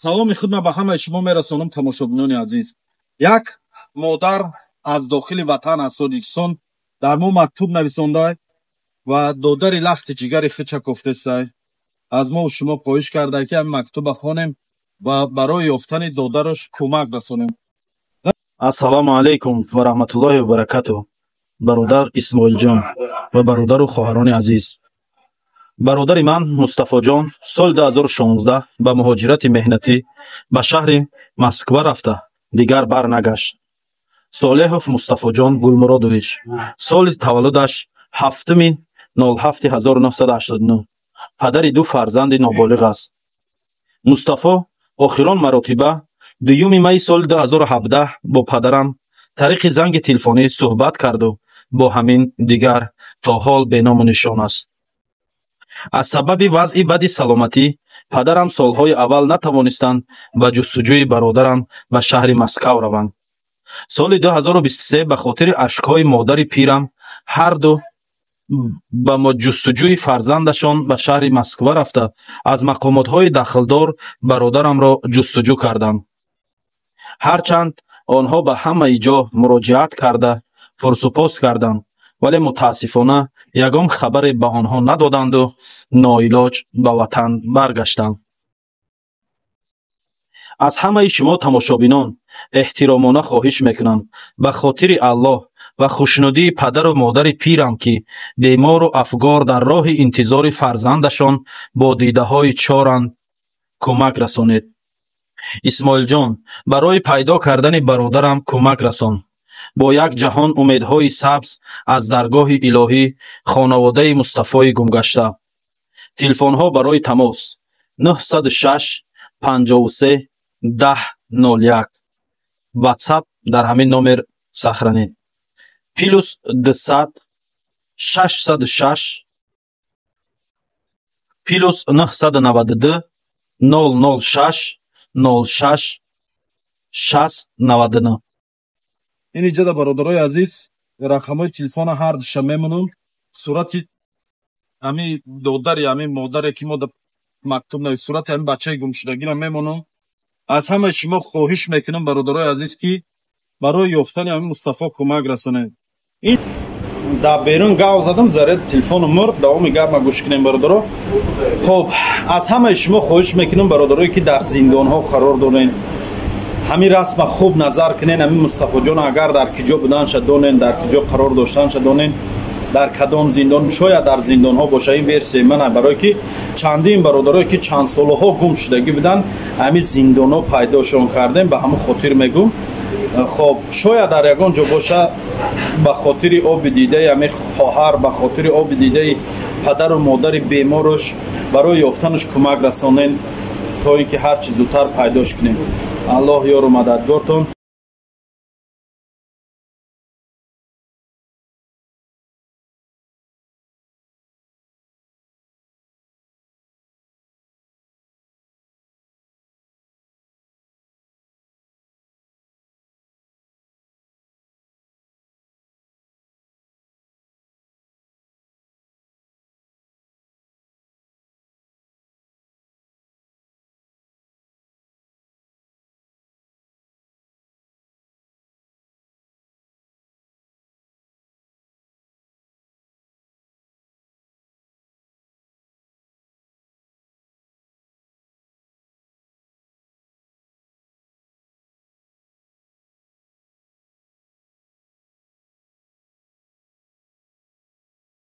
Саломи худма ба ҳамаи шумо мерасонам, тамошобинони азиз. Як модар аз дохили ватан, аз Тоҷикистон, дар мо мактуб нависонда ва додари лахти ҷигари худша кофтесай. Аз мо шумо хоҳиш карда, ки ҳамин мактуба хонем ва барои ёфтани додараш кӯмак расонем. Ассалому алайкум ва раҳматуллоҳи ва баракатуҳ, бародар Исмоилҷон ва бародару хоҳарони азиз. Бародари ман Мустафоҷон соли 2016 ба муҳоҷирати меҳнатӣ ба шаҳри Москва рафта, дигар барнагашт. Солеҳов Мустафоҷон Гулмуродович, соли таваллудаш 7-07-1989, падари ду фарзанди ноболиғ аст. Мустафо охирон маротиба 2 майи соли 2017 бо падарам тариқи занги телефонӣ суҳбат карду бо ҳамин дигар то ҳол беному нишон аст. Аз сабаби вазъи бади саломатӣ падарам солҳои аввал натавонистанд ба ҷустуҷӯи бародарам ба шаҳри Москав раванд. Соли 2023 ба хотири ашкҳои модари пирам ҳарду ба ҷустуҷӯи фарзандашон ба шаҳри Москва рафта, аз мақомотҳои дахлдор бародарамро ҷустуҷӯ карданд. Ҳарчанд онҳо ба ҳамаи ҷо муроҷиат карда, пурсупос карданд, вале мутаассифона ягон хабаре ба онҳо надоданду ноилоҷ ба ватан баргаштанд. Аз ҳамаи шумо тамошобинон эҳтиромона хоҳиш мекунам, ба хотири Аллоҳ ва хушнудии падару модари пирам, ки бемору афгор дар роҳи интизори фарзандашон бо дидаҳои чоранд, кӯмак расонед. Исмоилҷон, барои пайдо кардани бародарам кӯмак расон. Бо як ҷаҳон умедҳои сабз аз даргоҳи илоҳӣ, хонаводаи Мустафои гумгашта. Телефонҳо барои тамос: 906 53 10 01. Ватсап дар ҳамин номер сохранед: плюс 200 606 плюс 992 006 06 60 99. Ин иҷода, бародарои азиз, рақамҳои телефона ҳар душа мемонам. Сурати ҳами додари ҳами модаре, ки мо мактуб навис, сурати ҳами бачаи гумшудагиро мемонам. Аз ҳамаи шумо хоҳиш мекунам, бародарои азиз, ки барои ёфтани ҳами Мустафо кӯмак расонед. Ин дар берун гав задам, заряд телефону мурд. Давоми гапма гӯш кунем, бародаро. Хоб, аз ҳамаи шумо хоҳиш мекунам, бародарое, ки дар зиндонҳо қарор дорен, ҳамин расма хуб назар кунен. Ҳамин Мустафоҷон агар дар киҷо буданша донен, дар киҷо қарор доштанша донен, дар кадом зиндон, шояд дар зиндонҳо боша. Ин версияи ман, барое ки чандин бародарое, ки чанд солаҳо гум шудагӣ буданд, ҳамин зиндонҳо пайдошон кардем, ба ҳамон хотир мегӯм. Хоб, шояд дар ягон ҷо боша. Ба хотири оби дидаи ҳамин хоҳар, ба хотири оби дидаи падару модари беморуш, барои ёфтанаш кӯмак расонен, то ин ки ҳарчи зудтар пайдош кунем. Аллоҳ ёру мададгортон.